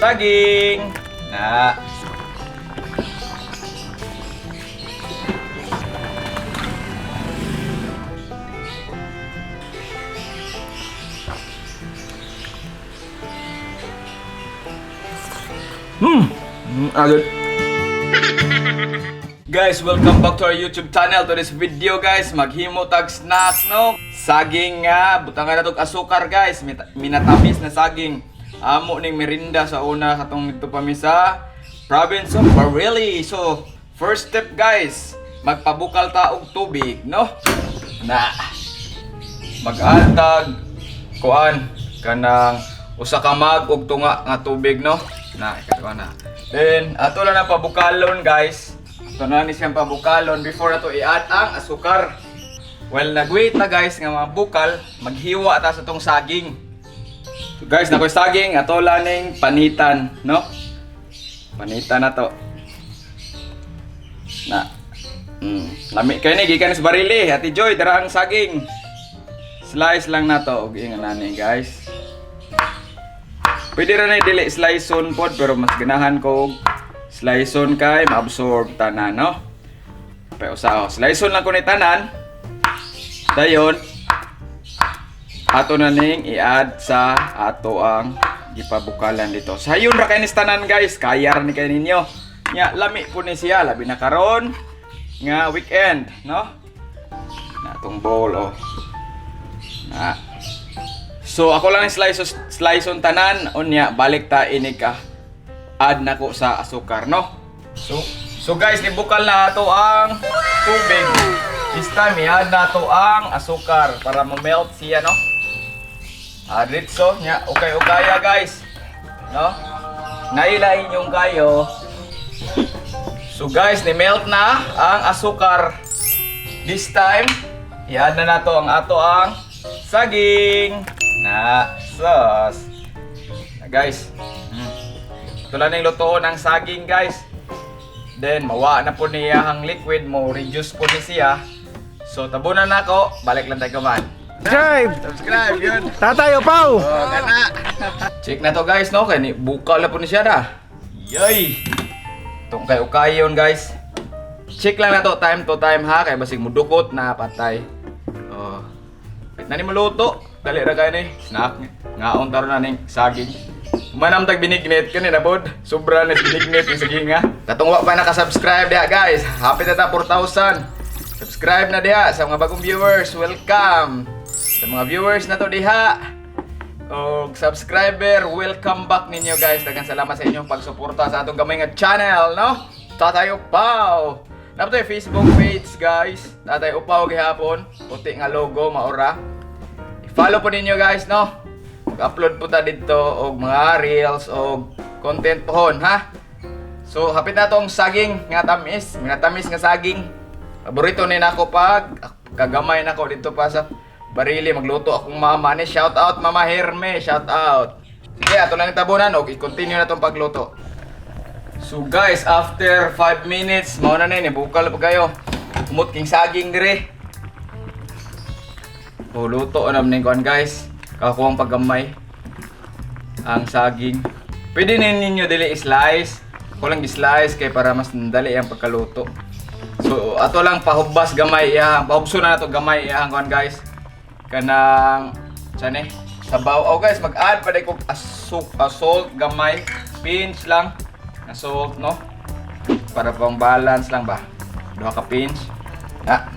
Saging! Na. Agad. Guys, welcome back to our YouTube channel. To this video, guys, maghimo tag snack, no? Saging nga, butangan na tog asukar, guys. Minatamis na saging. Amo ning merinda sa una katong dito pa mi sa province of Barili. So, first step, guys, magpabukal ta og tubig, no? Na. Mag-antag kuan kanang usa ka mug og tunga nga tubig, no? Na ikaduha na. Then ato lang na pabukalon, guys. Ato na ni siyang pabukalon before ato i-add ang asukar. Well, nagwait na, guys, nga mga bukal, maghiwa ta sa tong saging. So guys, nakoy saging, ato lang ning panitan, no? Panitan na to na. Lami kay ni gikan sa Barili, Ate Joy, dara ang saging. Slice lang na to og ingon ani, guys. Pwede ra na dili slice on pod, pero mas ganahan ko og slice on kay maabsorb tanan, no? Pero sa oh, slice on lang ko ni tanan. Dayon ato na ning i-add sa ato ang gipabukalan dito. Sayon ra kay ni sa tanan, guys, kaya ra ni kay ninyo. Nya lami po ni siya labi na karon nga weekend, no? Na atong bowl oh. Na. So ako lang yung slice slice on tanan, unya balik ta ini ka add na ko sa asukar, no? So guys, nibukal na ato ang tubig. This time i-add na ato ang asukar para ma-melt siya, no? Adritso nya okay ukaya, guys. No? Nailain yung kayo. So guys, ni-melt na ang asukar. This time, i-add na nato ang ato ang saging na sauce. Na guys. Ito lang yung luto ng saging, guys. Then, mawa na po niya ang liquid mo, reduce po ni siya. So, tabunan na ako, balik lang tayo kuman. Subscribe! Subscribe, yun. Tatay Opaw! Oh, kana. Check na to, guys, no? Kaya ni bukal na po ni siya da. Yay! Itong kay ukayon, guys. Check lang na to time to time ha kay basig mudukot na patay. Oh. Pit na ni maluto. Dali ra kayo ni. Snack. Ngaon taro na ning saging. Manam tag binignit kani na bod. Sobra na binignit yung saging ha. Katong wa pa naka-subscribe diha, guys. Happy na ta 4,000. Subscribe na diha sa mga bagong viewers. Welcome. Sa mga viewers na to diha og subscriber, welcome back ninyo, guys. Daghang salamat sa inyong pagsuporta sa atong gamay nga channel, no? Tatay Upaw. Napay Facebook page, guys. Tatay Upaw gihapon, puti nga logo maora. I-follow po ninyo, guys, no? Mag-upload po ta dito og mga reels og content pohon, ha? So, hapit na tong saging nga tamis, nga tamis nga saging. Paborito ni nako pag kagamay nako dito pa sa Barili, magluto akong mama ni. Shout out Mama Herme, shout out. Sige, ato lang yung tabunan og i-continue na tong pagluto. So guys, after 5 minutes, mao na ni bukal pa kayo. Kumot king saging dire. O luto na ning kuan, guys. Kakuang paggamay ang saging. Pwede ninyo dili slice. Ako lang slice kay para mas dali ang pagkaluto. So ato lang pahubas gamay iya, pahubso na nato gamay iya ang kuan, guys. Kanang saan eh? Sabaw. Oh guys, mag-add pa ko asuk, salt gamay, pinch lang. Na salt, no? Para pang balance lang ba? Duha ka pinch. Ah.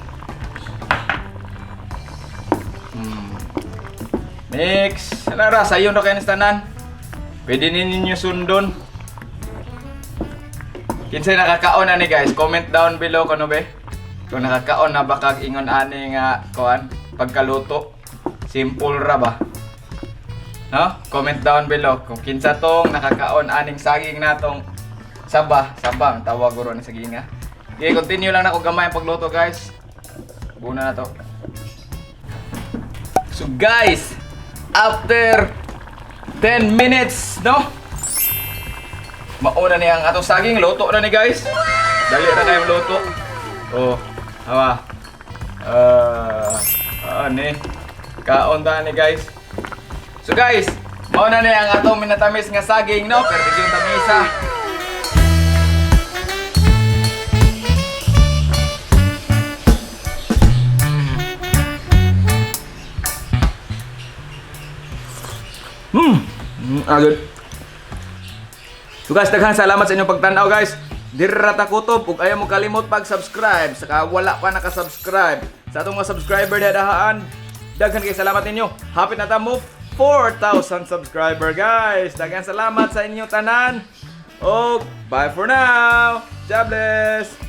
Mix. Lara, sayon ra kayo ni tanan. Pwede ninyo sundon. Kinsay nakakaon ani, guys, comment down below kuno be. Kung nakakaon na ba kag ingon ani nga kuan pagkaluto. Simple ra ba? No? Comment down below kung kinsa tong nakakaon aning saging natong saba, saba ang tawag guro ni saging ha. Okay, continue lang nako gamay ang pagluto, guys. Buna na to. So guys, after 10 minutes, no? Mauna ni ang atong saging, luto na ni, guys. Dali na kayong luto. Oh, hawa. Ah, ah, ni. Kaon ta ni, guys. So guys, mauna ni ang atong minatamis nga saging, no? Pero yung tamisa. Agad. So guys, daghang salamat sa inyong pagtanaw, guys. Dirra ta kutob ug ayaw mo kalimot pag-subscribe saka wala pa naka-subscribe. Sa atong mga subscriber dadahaan, daghan kay salamat ninyo. Hapit na ta mo 4,000 subscriber, guys. Daghan salamat sa inyong tanan. Og bye for now. God bless.